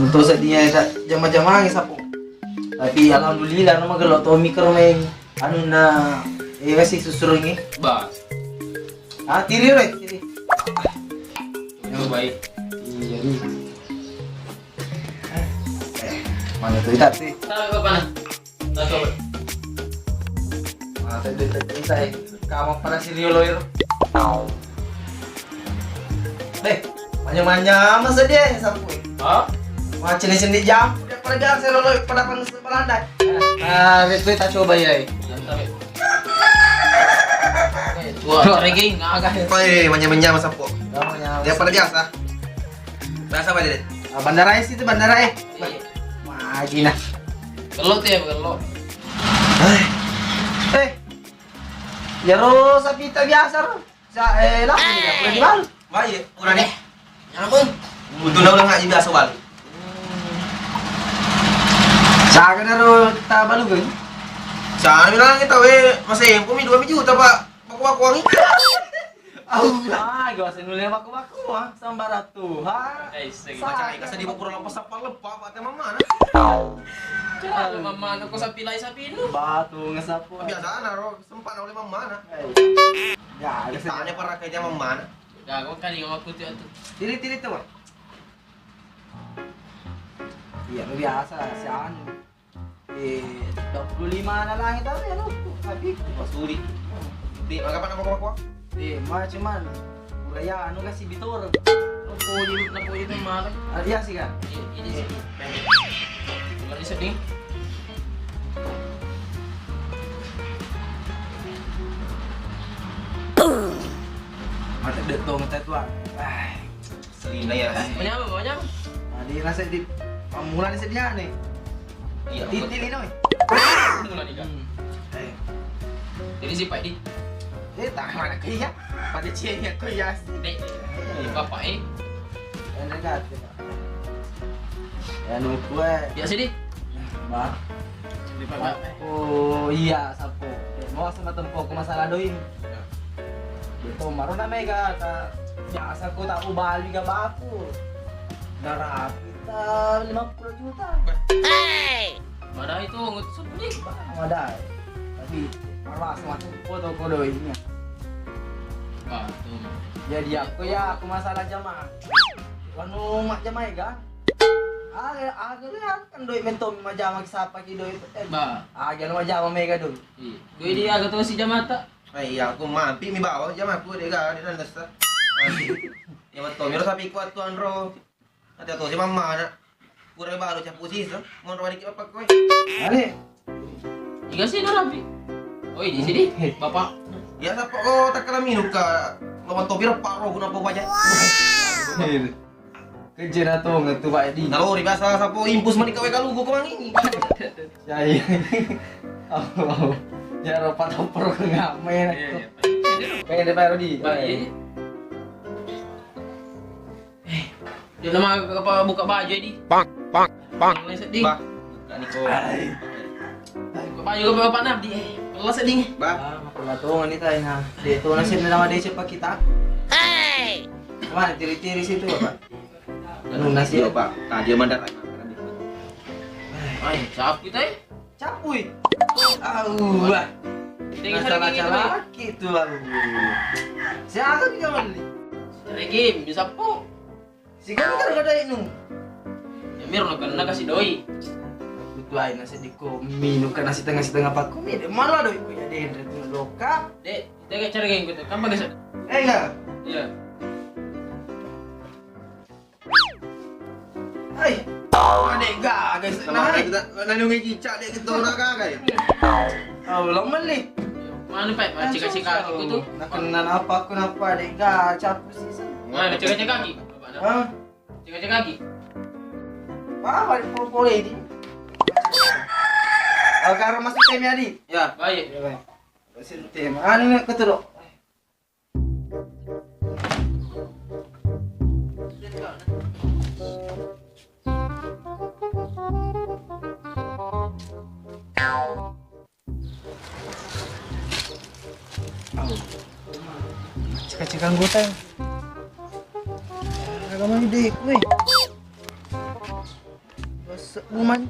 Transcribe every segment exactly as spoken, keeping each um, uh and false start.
Untuk sedia tak jama-jama sappo. Tapi alhamdulillah, nama gelo to mikro mai anu na, eh, kasih susurungi. Ba. Ah, tiri, Rek, tiri. Coba, eh. Iya, iya. Eh, mana tuh, Ita, tuh? Tahu apa, nah? Tahu apa? Masa dia tak cerita, eh. Kamu pada si Rio Lawyer. Deh, manya-manya masa dia yang sapu, eh. Hah? Macam ni sendi jam, dia pada biasa lo, lo, pada pang-, Belanda. Ah, itu kita coba ya, eh. Wah, cari geng, agak. Oh, iya, manya-manya masa po. Dia pada biasa. Biasa apa, Dek? Ah, bandara es itu, bandara es. Iya. Magi nah. Gelo tuh ya, gelo. Eh. Eh. Ya ro sapita biasa ro. Sa, eh, lah, udah dibalu. Baik, udah deh. Nyameng. Untuk udah ngaji biasa balu. Saga naro kita balu kan? Sana bilang kita we masa yang kumi dua juta, Pak. Baku-baku wangi. Ah, gua sih nulis baku-baku, ah, sambaratu. Ha. Eh, segi. Baca, eh, kasih di bukuro lepas apa lepas, Pak, teman mana? Cara mama, aku sapi lai sapi nu. Batu ngesapu. Biasa naro sempat oleh mama mana? Eh. Ya, ada saja. Tanya para kerja mama mana? Ya, aku kan yang aku tuh tuh. Tiri-tiri tuh, Pak. Iya, biasa si anu. Eh, dua puluh lima na langit tau ya lu. Tapi pasuri. Di, apa nama kau? Eh, ma cuman uraya anu kasih bitor. Napoji, napoji itu malam. Ah, iya sih kan? Iya, ini sih. Bukan sedih. Mata detong tetua. Ah. Selina ya. Maunya apa? Maunya apa? Nah, di rasa di pamula ni sedia ni. Iya. Titik ni noi. Pamula ni, Kak. Hmm. Eh. Jadi si Pak di. Eh, tak mana ke ya? Pada cie ya ke ya. Dek. Eh, bapak, eh. Yang dekat. Ya, nu kue. Ya, sini. Bah. Oh, iya, sapo. Mau sama tempo ku masalah doi. Ya. Itu maro na mega ta biasa ku tak ubali ga baku. Narapi ta lima puluh juta. Hei. Madai tu ngut sepuluh. Madai. Tapi maro sama tempo to ko doi nya. Ah, tu. Jadi aku ya, aku masalah jamaah. Wanu mak jamaah ga? Aga, aga lihat kan doi mentong majama ki sapa ki doi. Eh, ba. Aga lo majama mega doi. Iya. Doi di aga to si jamata. Eh, iya, aku mampi mi bawa jamaku de ga de nandasa. Mampi. Ya betul, miro sapi kuat tuan ro. Ada to si mama na. Pura baru capu sisa, monro wani ki apa kowe? Ale. Iga sih narapi. Oh, ini sini, Bapak. Ya sapa ko takkala minum ka lawan topi repa ro guna apa baja. Kejena to ngetu Pak Edi. Nalori biasa sapo impus mani kawe kalugu ko mangi. Ya iya. Oh, ya ropa topor ngamen. Iya, iya. Pengen deh Pak Rodi. Pak, iya. Eh, dia nama apa buka baju di? Pak, Pak, Pak. Sedih. Bah, bukan iko. Buka baju ke Bapak Nardi. Eh, Allah sedih. Bah. Ah, makulatong ni tayo na. Dia tu nasib na nama dia cepat kita. Hei. Mana tiri-tiri situ apa? Anu nasi. Iya, Pak. Nah, dia mandar. Ay, siapa kita, eh? Capui. Au, wah. Tinggal salah sedikit, cara Pak. Laki tu, au. Siapa juga meli? Regi, bisa po. Si kan kan kada inu. Ya mir no kena kasih doi. Aku tu aina sediko minum kena setengah-setengah paku mi. Dek malah doi ku ya dek tu doka. Dek, kita ke cara geng gitu. Kan bagus. Eh enggak. Iya. Hai. Adek gaga. Nah, kita nalungi cicak dek kita orang gaga ya. Oh, lo meli. Mana Pak? Cika-cika aku tu. Nak kenal apa aku napa dek gaga capu sih. Mana cika-cika lagi? Hah? Cika-cika lagi. Apa di pole di? Agak masuk temi adi. Ya, baik. Ya, baik. Masuk temi. Anu ni keturuk. Cika-cika anggota ya. Agama ide kue. Kuman.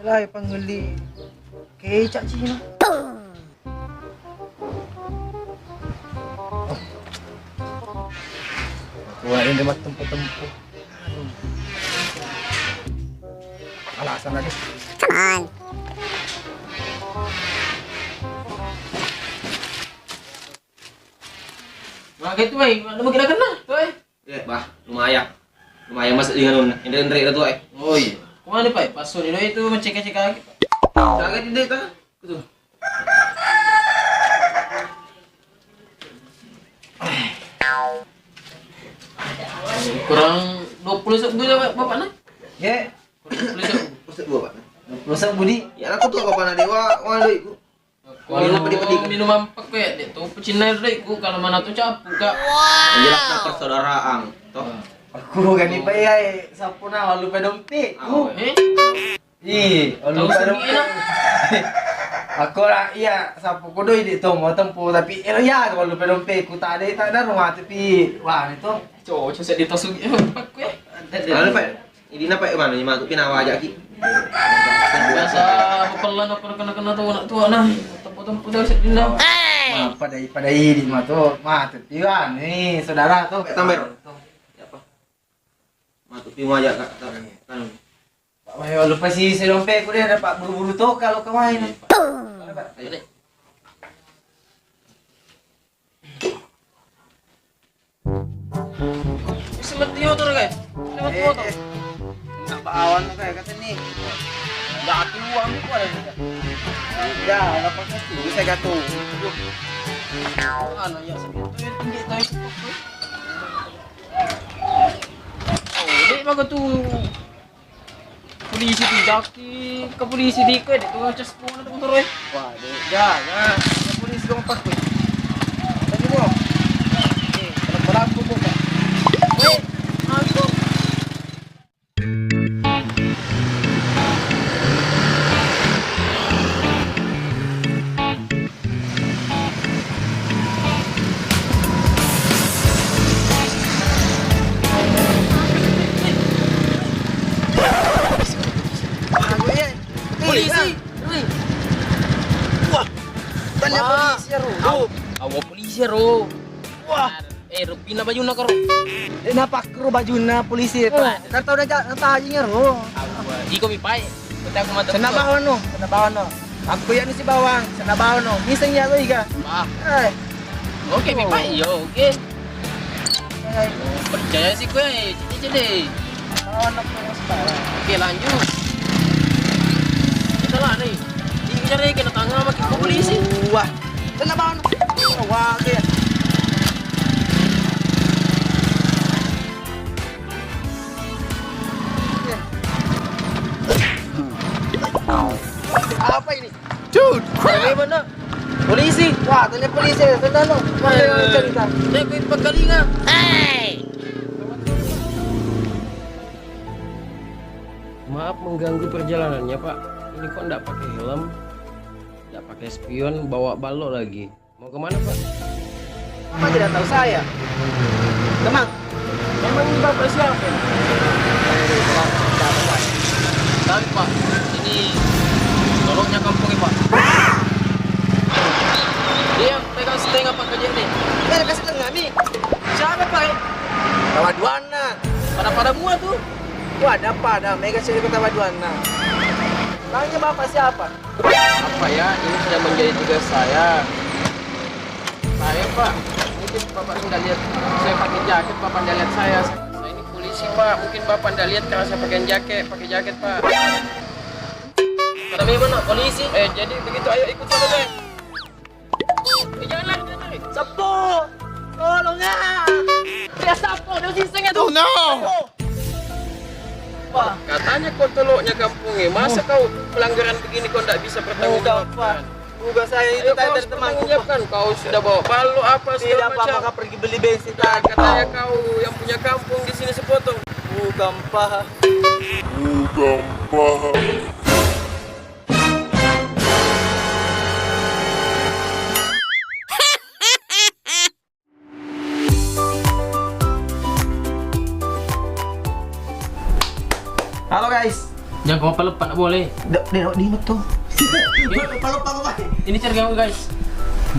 Lah, panggelli kecap Cina. Wah, ini tempat tempat-tempat. Alasan lagi. Come on. Maka itu, Mai, mana mungkin kena, tuh, eh? Eh, bah, lumayan. Lumayan masuk dengan nona. Enre-enre itu, eh. Oh iya. Kemana, Pak? Pas sore itu mencek-cek lagi, Pak. Jangan di data. Betul. Kurang dua puluh sebbu ya, Bapak, nah? Ya. Kurang dua puluh sebbu. Dua puluh sebbu, Pak. Dua puluh sebbu, Di. Ya, aku tuh apa, Pak, Dewa, mana duitku? Kalau minum apa kue, dek tu pecinai duitku, kalau mana tu capuk, Kak. Jelas persaudaraan, toh. Aku gani bayar, sapu na, walu pe dompet. Oh, eh? Ih, walu pe dompet. Aku lah, iya, sapu kodoi di tomo tempo, tapi, eh, iya, walu pe dompet, ku tak ada, tak ada rumah, tapi, wah, itu. Cocok, saya ditasu, eh, apa kue? Ada, ada. Anu, Pak. Idina, Pak, mana ni matu pinawa aja ki. Biasa, apa pelan, apa kena-kena tu anak tua nah. Tempo-tempo dari sedina. Apa dai, pada idi matu, matu piwan, nih, saudara tu. Tambah, Ro. Ya, apa? Matu piwan aja, Kak. Kan. Pak, ayo, lupa si, si dompet ku dia ada, Pak, buru-buru tu kalau kau main. Ayo, Pak. Ayo, Dek. Seperti motor, guys. Seperti motor. Eh, eh. Nak bawa anu, guys, kata ni. Jatuh uang ni, kau ada juga. Ya, dapat satu. Bisa jatuh. Anu, ya, seperti itu, ya, tinggi, tahu. Oh, dek, bagus tu. Polisi tu jaki, ke polisi di ke, dek tu cas pun ada motor, eh. Wah, dek, ya, ya. Ke polisi dong pas tu. Tadi tu. Eh, berapa tu, Pak? Eh, masuk. Polisi. Wah, tanya polisi ya, Ro. Awa polisi ya, Ro. Wah. Eh, rupina bajunna karo. Eh, napakkero bajunna polisi, Pak. Wah. Kan tau udah ja-, tajingnya, Ro. Awa, iko mi, Pak. Kota aku mata. Sena bawang no, sena bawang no. Aku ya ni si bawang, sena bawang no. Bisa ya lo iga. Wah. Eh. Oke, mi, Pak. Yo, oke. Eh. Percaya sih gue, cicil deh. Bawang no, sekarang. Oke, lanjut. Kita lah nih. Dikejar kena tangan sama kita polisi. Wah. Tenang, Bang. Wah, oke. Apa ini? Dude, crap. Bagaimana? Polisi. Wah, tanya polisi. Tenang, no. Mana yang cerita? Dia kuit penggalingan. Hey. Maaf mengganggu perjalanannya, Pak. Ini kok ndak pakai helm, ndak pakai spion, bawa balok lagi. Mau kemana, Pak? Bapak tidak tahu saya. Tenang. Memang ini Bapak siapa ini? Tahu, Pak. Ini toloknya kampung ini, Pak. Dia pegang setengah, Pak, kerja ini. Pegang setengah, Mi. Siapa, Pak? Kawan duanna. Pada-pada mua tuh. Wah, ada apa? Ada mega cerita ketawa duanna. Tanya Bapak siapa? Apa ya? Ini sudah menjadi tugas saya. Saya, Pak, mungkin Bapak nggak lihat saya pakai jaket, Bapak nggak lihat saya. Saya ini polisi, Pak. Mungkin Bapak nggak lihat karena saya pakai jaket, pakai jaket, Pak. Tapi mana polisi? Eh, jadi begitu, ayo ikut sama saya. Eh, jangan lari, jangan lari. Seppo! Tolong, ah! Ya, seppo, dia sisengnya tuh. Oh, no! Wah. Katanya kau toloknya kampung, eh. Masa kau pelanggaran begini kau ndak bisa bertanggung jawab? Bukan, Pak. Bukan saya itu. Ayo, tanya kau dari temanku, Pak. Kau sudah bawa balok apa segala macam. Tidak, Pak, maka pergi beli bensin tadi. Katanya kau yang punya kampung di sini sepotong. Bukan, Pak. Bukan, Pak. Halo guys. Jangan Kalau lupa nggak boleh. Dek, dek, di metu. Kalau lupa apa? Ini cerita guys.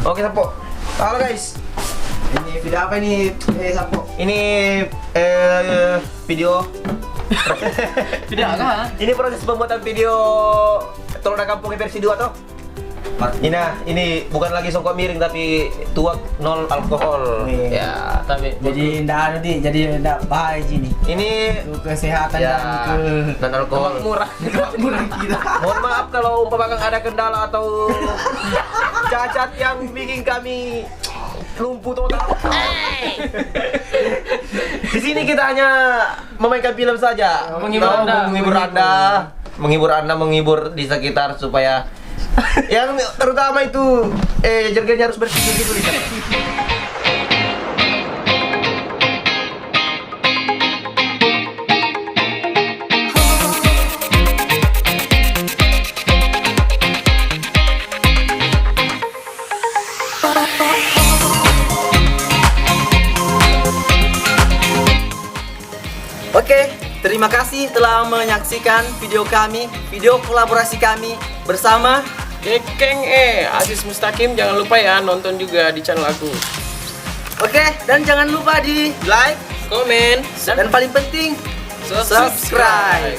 Oke, Sapo. Halo guys. Ini video apa ini? Eh, Sapo. Ini eh video. Video apa? Ini proses pembuatan video Tolona Kampung versi dua toh. Ina, ini bukan lagi songkok miring tapi tuak nol alkohol. Iya. Ya, tapi jadi ndak anu di, jadi ndak bahaya sini. Ini untuk kesehatan ya, dan ke non alkohol. Murah. Murah kita. Mohon maaf kalau umpamakan ada kendala atau cacat yang bikin kami lumpuh total. Di sini kita hanya memainkan film saja. Menghibur Anda. Menghibur Anda, menghibur Anda, menghibur di sekitar supaya yang terutama itu eh jergennya harus bersih gitu. Oke, terima kasih telah menyaksikan video kami, video kolaborasi kami bersama Gekeng eh, Aziz Mustaqim. Jangan lupa ya nonton juga di channel aku. Oke, dan jangan lupa di like, komen, dan paling penting subscribe.